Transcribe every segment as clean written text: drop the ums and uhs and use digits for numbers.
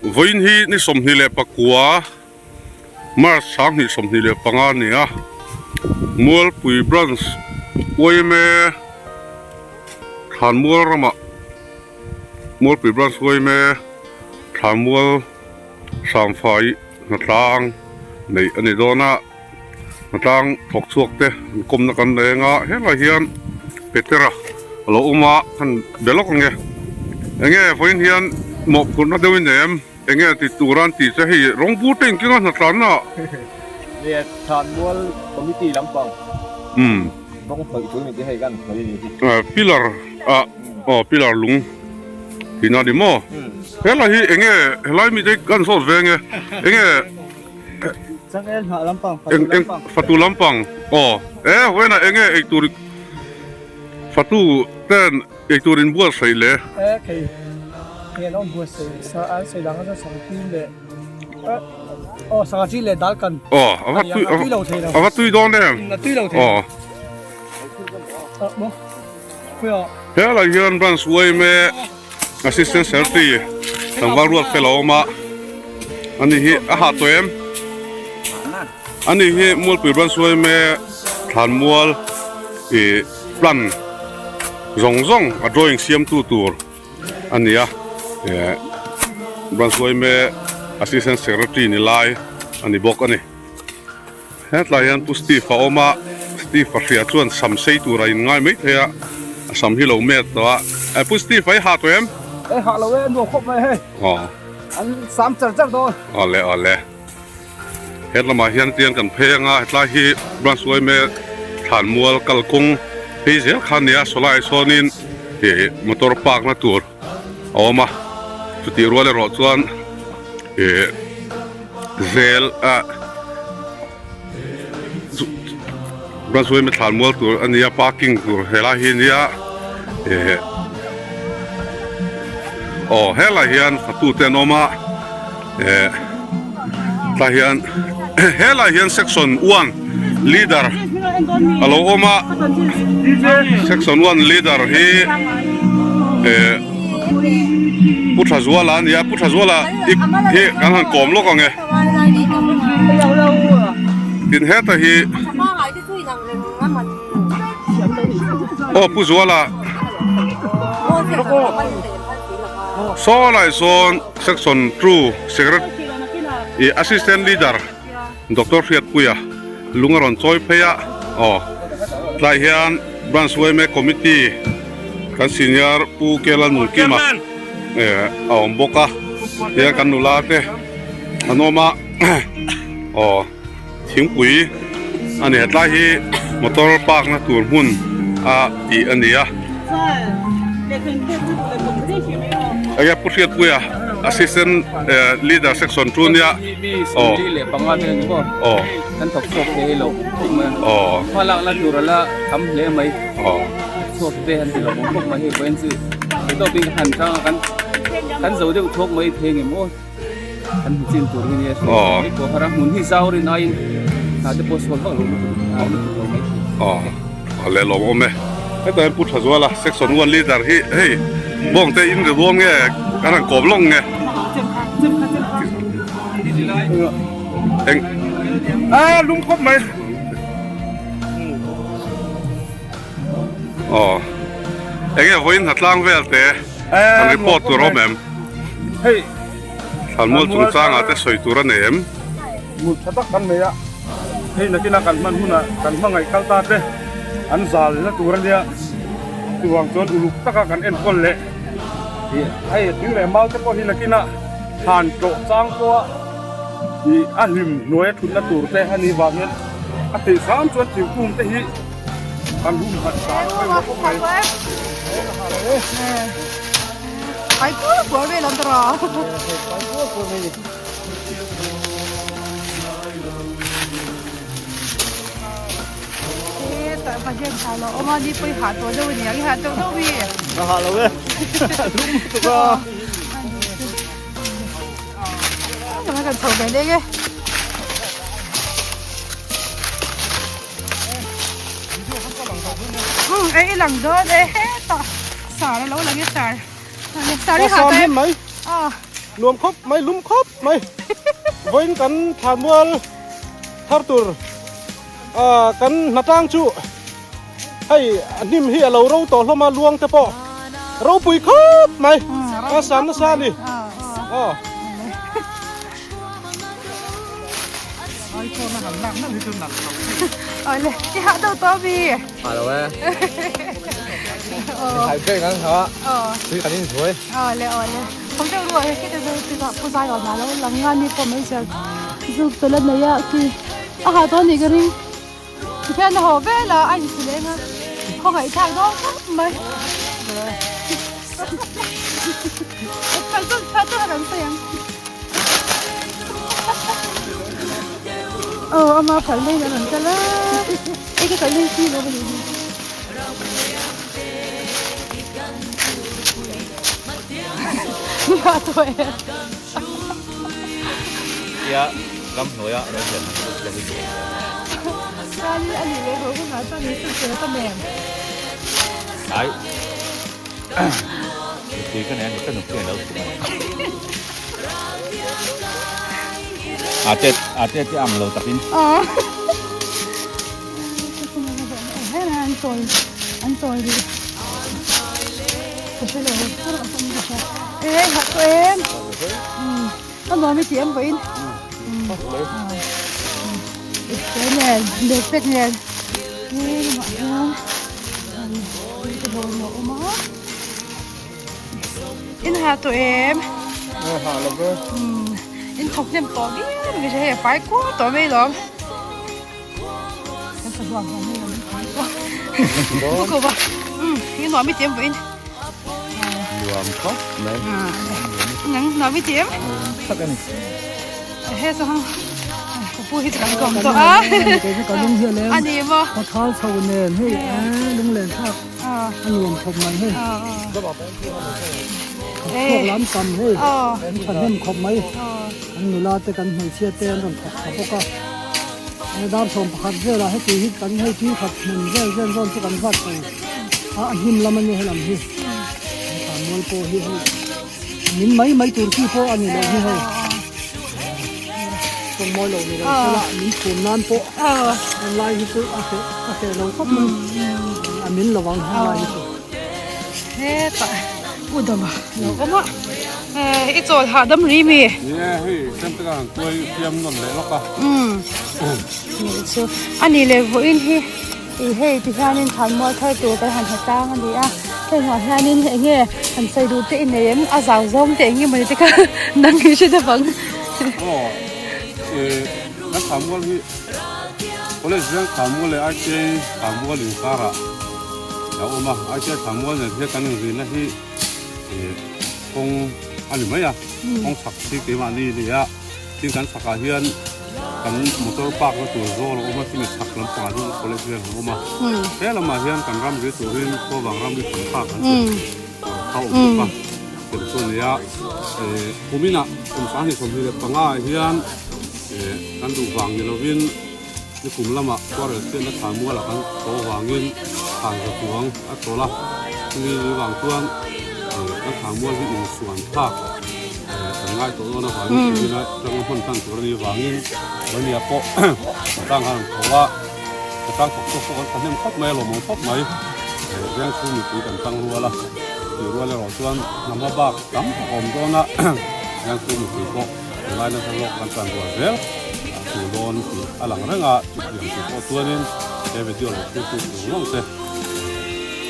Vawiin hi ni 29 March 2025 a ni a, Mualpui Branch yma Thlanmual ramah Mualpui Branch yma Thlanmual Hrangfai hnatlang neih a ni dawn a, hnatlang thawk chhuak te an kawmna kan nei anga helaiah hian Petera a lo awm a khan be lawk ang e enge vawiin hian mawhphurhna deuh in em enge ti tura an tih che hei rawng bur te engkim a hnatlanna ah. Nia Thlanmual committee lampang rawng hnawih tur ni te hei kan hnawih a ni hi. Pillar ah aw pillar lung tihna a ni maw? Helai hi enge helai mite kan zawt ve enge enge Changel hnah lampang fatu lampang fatu lampang aw e vawiinah enge eitur fatu ten eitur in buatsaih le e khei nge lo buatsaih sa an sawi dang a chuan sangchi leh aw sangchi leh dal kan aw a va tui a va tui dawn em a tui lo thei aw helai hian branch yma Assistant Secretary tlangval ruat fel a awm a, ani hi a hah tawh em? Ani hi Mualpui Branch yma Thlanmual ih plan zawng zawng a drawing siamtu tur a ni a, eh Branch yma Assistant Secretary ni lai a ni bawk a ni. Hetlai hian Pu Steve a awm a, Steve a hria chuan sam sei tur a inngai mai thei a, a sam hi lo met tawh a. Eh Pu Steve a i hah tawh em? E hah lo e, a nuam khawp mai hei. Aw. An sam char char dawn. Awle awle. He lamah hian tian kan phei anga hetlai hi Branch Uaime Thlanmual kalkawng phei zel kha a nia, sawlai sawnin ih motor park na tur a awm a, chutih rual erawh chuan ih zel a branch yma thlan mual tur a nia parking tur helai hi nia ih aw helai hian fatu te an awm a ih tah hian helai hian section one leader a lo awm a section one leader hi ih Pu Thazuala a ni a Pu Thazuala i hi kan han kawm lawk ang e tin heta hi aw Pu Zuala saw lai sawn section two secretary ih assistant leader Doctor Hriatpuia lung a rawn chawi phei a, aw tlai hian Branch yma Committee kan senior Pu Kela Nunkima eh a awm bawk a, tihian kan nula te an awm a, aw thingpui a ni hetlai hi motor park na tur hmun a tih a ni a. Enge Pu Hriatpuia Assistant Leader Section chu nia. Mi sawmli leh panga te ni maw? Aw. Kan thawk chhuak thei lo khawp mai a. Aw. Hma lak na tur ala tam hle mai. Aw. Chhuak te han ti lo awm khawp mai hei vawiin chu keitawp in han chang a kan kan zo deuh thuak mai thei nge maw kan hmu chin tur hi nia Aw. hei pawh har a hmun hi zau rin aiin hna te pawh sual vak lo lutuk lutuk lo mai thei. Aw. A leh lawm awm e. Hetah hian Pu Thazuala section one leader hi hei bawng te in ri ruam nge kan han kawm lawng nge. Eng. A lum khawp mai. Aw. Enge vawiin hnatlang vel te an report tur awm em? Hei. Thlanmual chungchangah te sawi tur a nei em? Mut tha tak kan nei a, hei nakina kan hman hunah kan hmangaih kal ta te an zal na tur a nia, chuvang chuan uluk taka kan enkawl leh ih hei thing leh mau te pawh hi nakina thlan tlawh chang pawha ih a hlim hnuaia thutna tur te a nih vang hian a theih hram chuan thingkung te hi kan hum hat dan pawimawh khawp mai. Nuam khawp mai, lum khawp mai. Vawiin kan thlanmual thar tur kan hnatang chu hei a hnim hi a lo ro tawh hlawm a, luang te pawh ropui khawp mai. A sam nasa a ni. Aw. Awle, i hah deuh tawh mi? Hah lo e. Hai break ang ha. Tui kan in zuai. Awle awle. Khom deuh ruah he khite chu ti dah pu zai aw na lo lang nga ni pawh mai zel. Zuk tel a nei a khi a hah tawh a nih ka ring. Tikhian a haw vel a a insi leng a khawngaih thlak dawn khawp mai. Phal chu phal chu kan sawi ang. Aw ama phal mai in a rawn kal a. Ei ka kal hi si lo ka nih hi. Nia tawh e. Tia ram hnuaia rawn hian han kut ka hi duh. Chuanin a nih leh ho hunah chuan in sut zel ta mem. Ai. Nupui ka nei a ni ka nupui a lo chhuk a ni. A te a te te ang lo takin. Aw. An chawl an chawl rih. Ka hre lo ka rawn awm ka hria. E ha tawh em. A nuam i ti em vawiin. Ipte nen bag nen. He lamah hian te bawm a awm a. In ha tawh em? Ha lo ve. In thawk hnem tawh viau mai ka hria hei a fai kuau tawh mai lawm. Kan sahuan huan hi an fai kuau. Pu ko va. In nuam i ti em vawiin? Nuam khawp mai. Nang nuam i ti em? Tak a ni. He chu hang ka pu hi chu kan kawm tawh a. Kei chu ka lung hi a leng. A ni maw? Ka thal chho nen hei lunglen thlak a nuam khawp mai hei. Thawk lam tam hei an thahnem khawp mai. Kan nula te kan hmeichhia te an rawn thawk tha bawk a. Dar 11 velah heti hi kan hei tui khat hmun vel vel zawn chu kan vat thei a, a hnim lam a nia helam hi. Thlanmual pawh hi hei min mai mai tur chi pawh a ni loh hi hei. Chuan mawi lo ni lo sela min chhum nan pawh helai hi chu a hreh a hreh lo khawp mai a min lo ang helai hi chu. Hetah u dama lo awm a i chawl hahdam ri mi. Ni e hei Sentaka han tuai fiam nawn leh lawk a. Umm chu a ni leh vawiin hi. Ih hei ti hianin thlanmual thar tur kan han hmu tlang a ni a, heng ah hianin eng nge han sawi duh te i nei em? A zau zawng te eng nge mawni te kha nang i hre deuh ang. Aw eh kan thlanmual hi college veng thlanmual leh ITI thlanmual inkarah a awm a, ITI thlanmual nen hian kan inrina hi eh kawng a ni mai a, kawng chhak hi keimahni a ni a, tin kan chhakah hian Kan motor park na tur zawl a awm a, chumi chhak lampangah chuan college vel an awm a. He lamah hian kan ramri turin khuavang ramri tam tak an tel tur kha a awm bawk a. Tel chu a ni a, eh kuminah kum 2025 ah hian eh kan duh vang ni lovin nikum lamah khuarel chhiatna thlanmualah kan tho vangin thlan za chuang a chawl a. Chumi ni vang chuan eh kan thlanmual hi insuan thlak. Kan ngai tawh dawn avangin kumin a tanga hman tan tur a nih avangin Vania pawh tlang khan an tho a, ka tlang thawk chhuak pawh kan thahnem khawp mai a, lawmawm khawp mai. Veng chhung mipui kan tang rual a, tih rual erawh chuan hnam a bak tam tak a awm dawn a, veng chhung mipui pawh tunlai nasa zawk kan tan rual zel a thu dawn tih a lang reng a, chutiang tur pawh chuanin he video lo thlir tu tur ngawng te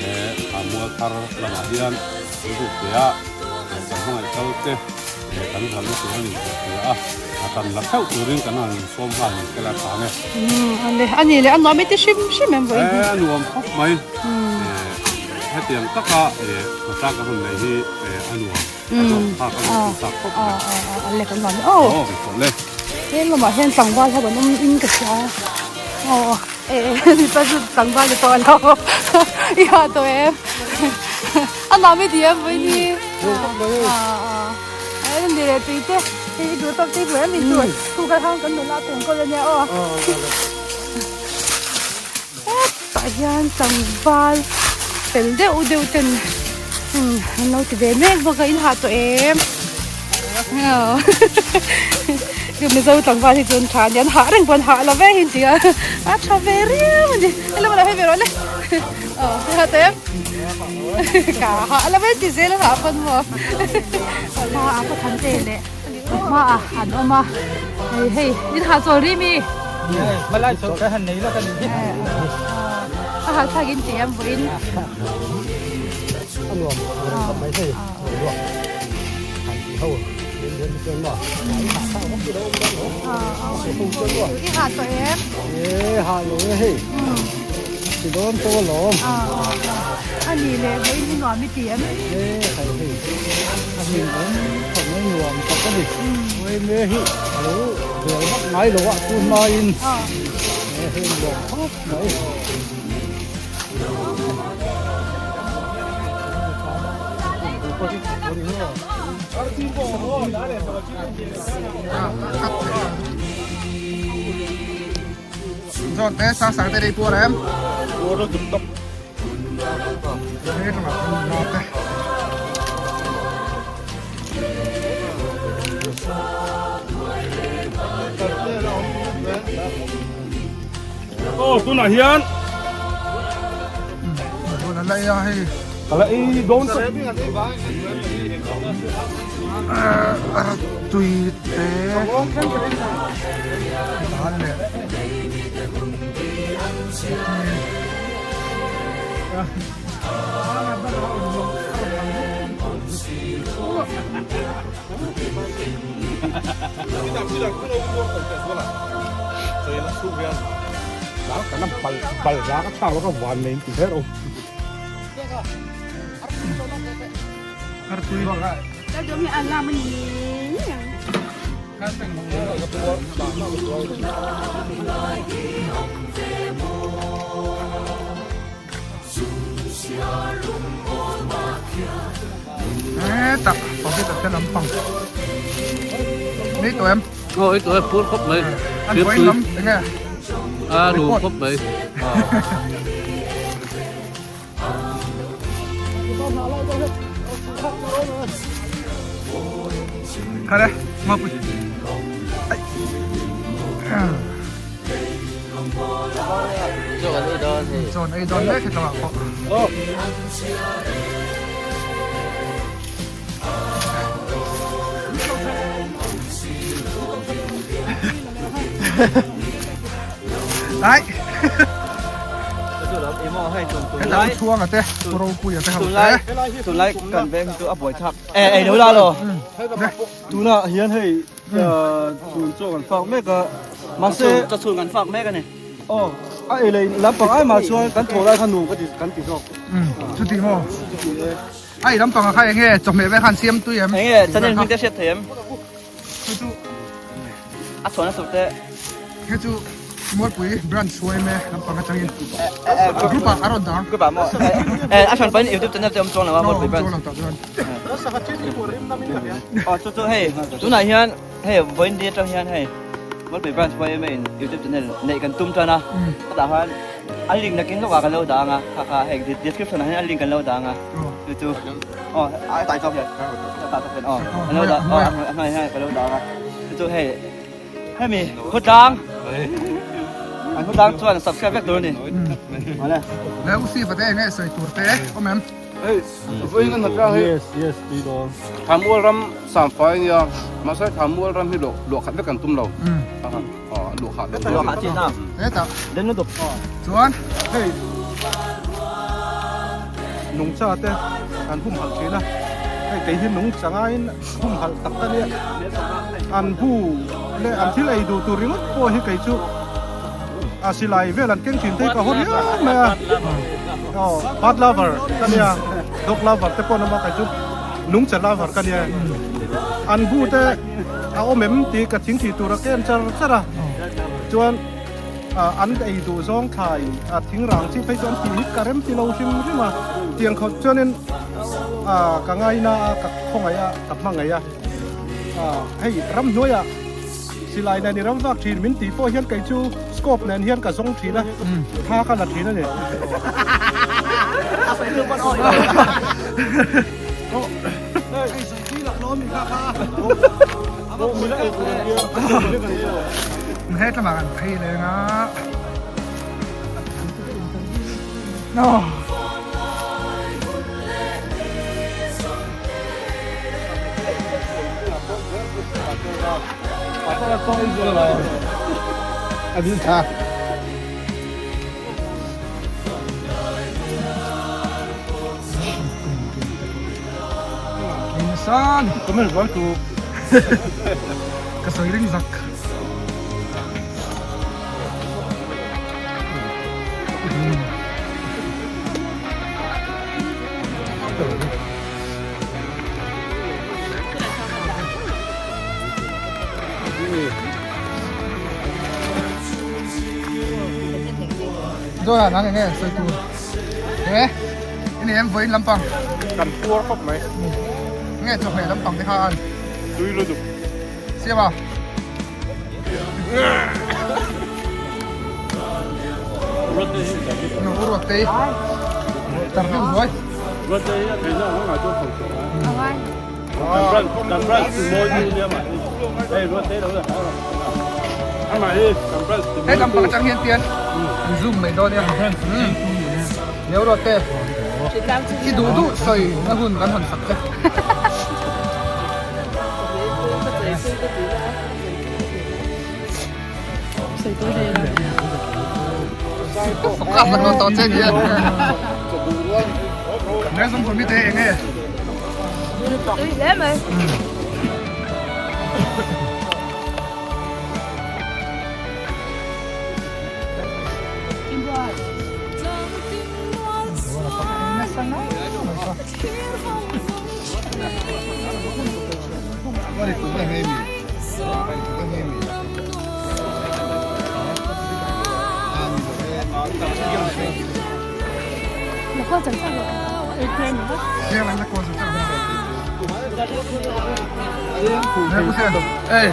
he mual thar lamah hian an ruk ve a. Kan hmangaih kal te kan zalna tur a ni tih hria a, a tan la theuh turin kan han sawm nghal ni se la tha nge. Ale a ni le a nuam i ti hrim hrim em vawiin hi. E a nuam khawp mai. Hetiang taka hnatlak ka hun nei hi a nuam. A nuam thlak a nuam thlak khawp mai. Ale kan nuam aw. Aw kan chawlh le. He lamah hian tlangval ho an awm in ka hria. Aw e mipa chu tlangval ni pawh a lo i ha tawh em. A nuam i ti em vawiin hi. A ni leh tui te hei i duh tawk te i hmu em in tur thu kal hang kan nula te enkawl ania aw. Hetah hian tlangval fel deuh deuh ten an lo ti ve mek bawk a in hah tawh em. Mizo tlangval hi chu an tha a ni an hah reng pawh an hah lo ve hi an ti a a tha ve riau a ni hello lo hei ve rawh le aw hei ha te ka hah lo ve ti zel a hah pawn maw hma a ka than te leh hma ah an awm a hei hei in hah chawl ri mi malai chawl ka han nei la ka ni a hah thlak in ti em vawiin a nuam mai hei ruak han ti ho I hah tawh em? E hah lo e hei. Ti dawn tawh alawm. A ni leh vawiin hi nuam i ti em? E hei hei. A hlim awm khawp mai nuam tak a ni. Vawiin hi a lo bel vak ngai lo a chu hmain. E hei nuam khawp mai. Zawn te sang sang te dei puar em? Puar lutuk tawp. He tlangah kan nula te. Aw tunah hian Bul a la ei a hei. A la ei dawn tawp. Tui te dal leh Hetak pocket ah khian an pang Nei tawh em? Aw ei tawh e phur khawp mai. An vawiin lam enge? A nuam khawp mai. Khare mapui. Chawn ei dawn mek hetlangah pawh. Ai. Hetah u chhuanga te u ropuia te ho te. Tunlai kan veng chu a buai chak. E ei lo la lo. Tunah hian hei chhun chaw kan fak mek a. Mahse chaw chhun kan fak mek a ni. Aw a ei lei lampang ai mah chuan kan thaw lai kha nuam ka ti kan ti zawk. Chuti maw? A ei lampang ah kha enge chawhmeh vel khan siam tui em? Enge channel hming te hriat thei em? Chu chu a chhuahna tur te. He chu Mualpui branch hruai me lampang atangin group ah a rawn dang. Group ah maw? A hran pahin youtube channel te awm chuang lo a Mualpui branch. Awm chuang lo tah chuan. Aw chu chu hei tunah hian hei vawiin ni atang hian hei Mualpui branch hruai me in youtube channel neih kan tum tan a. Hetah khan a link nakin lawkah kan lo dah ang a kha kha hei description ah hian a link kan lo dah ang a chu chu aw a tai chawk hian a tai chawk hian aw kan lo dah aw a hnuaiah hian kan lo dah ang a chu chu hei hemi khawtlang an khawtlang chuan subscribe vek tur a ni awle. Le u si vate enge sawi tur te awm em? Hei vawiin kan hnahtlang hi Yes yes tui dawn. Thamual ram samfai a nia mahse Thamual ram hi luah luah khat vek kan tum lo. Luah khat vek. Luah khat chin a. Hetah. Den lutuk. Chuan hei nungcha te an humhalh thin a hei kei hi nungcha ngaiin humhalh tak a nia an bu leh an thil ei duh tur ringawt pawh hi kei chu a silai vel an keng thin te hi ka haw riau mai a aw bird lover ka nia dog lover te pawh an awm a kei chu nungcha lover ka nia an bu te a awm em tih ka thing thih tur a ken char char a chuan. An ei duh zawng thlai a thing rang chi phei chu an tih hi ka rem ti lo hrim hrim a, tiang khawp chuanin ka ngaina a, ka khawngaih a, ka hmangaih a. Hei ramhnuaiah silai nen i ram vak thin min tih pawh hian kei chu scope nen hian ka zawng thin a, tha ka la thin a ni. He tlangah kan phei leng a. No. San comment rual tu ka sawi ring zak Rồi à, nắng nghe, soi tu. Nge, ini em vawiin lampang. Kan puar khawp mai. Nge chawhmeh lampang te kha an. Tui lutuk. Siam a. Nó ruột tê. Tar deuh hnuai. Ruột tê hi a theihna ang ang ah chuan thawk tawh a. Kan branch kan branch ti mawi tu nia mah hi. Hei ruat te lo la hau lo. Amah hi kan branch ti mawi tu. He lampang atang hian tian zoom mai dawn nia. Leo ruat te. I duh duh sawi na hun kan hawn sak che. Focus la ko tawh che ni a. Nge zawng committee eng nge? Tui hle mai.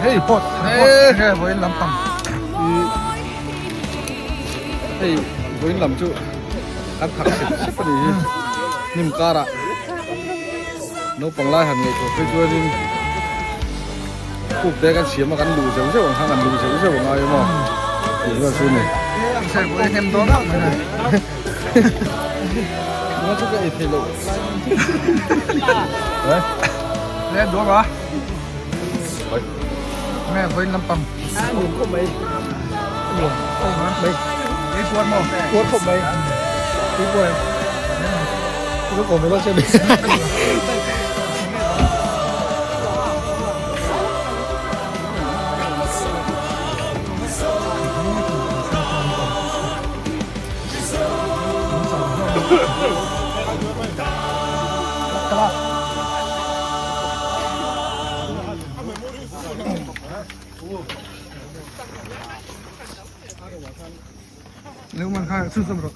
Hei pot hei vawiin lampang hei vawiin lam chu kan thak sep sep a ni hi hnim karah naupang lai han ngaihtuah phei chuanin Kuk te kan siam a kan luh zeuh zeuh ang khan kan luh zeuh zeuh a ngai a maw tih vel chu ni. Tuna chu ka ei thei loh. Le duam a. Nge vawiin lampang. Nuam khawp mai. Nuam khawp mai. Ei puar maw? Puar khawp mai. Ei puar. Ka kawm ve lo che ni. Leuman kha chhunzawm rawh.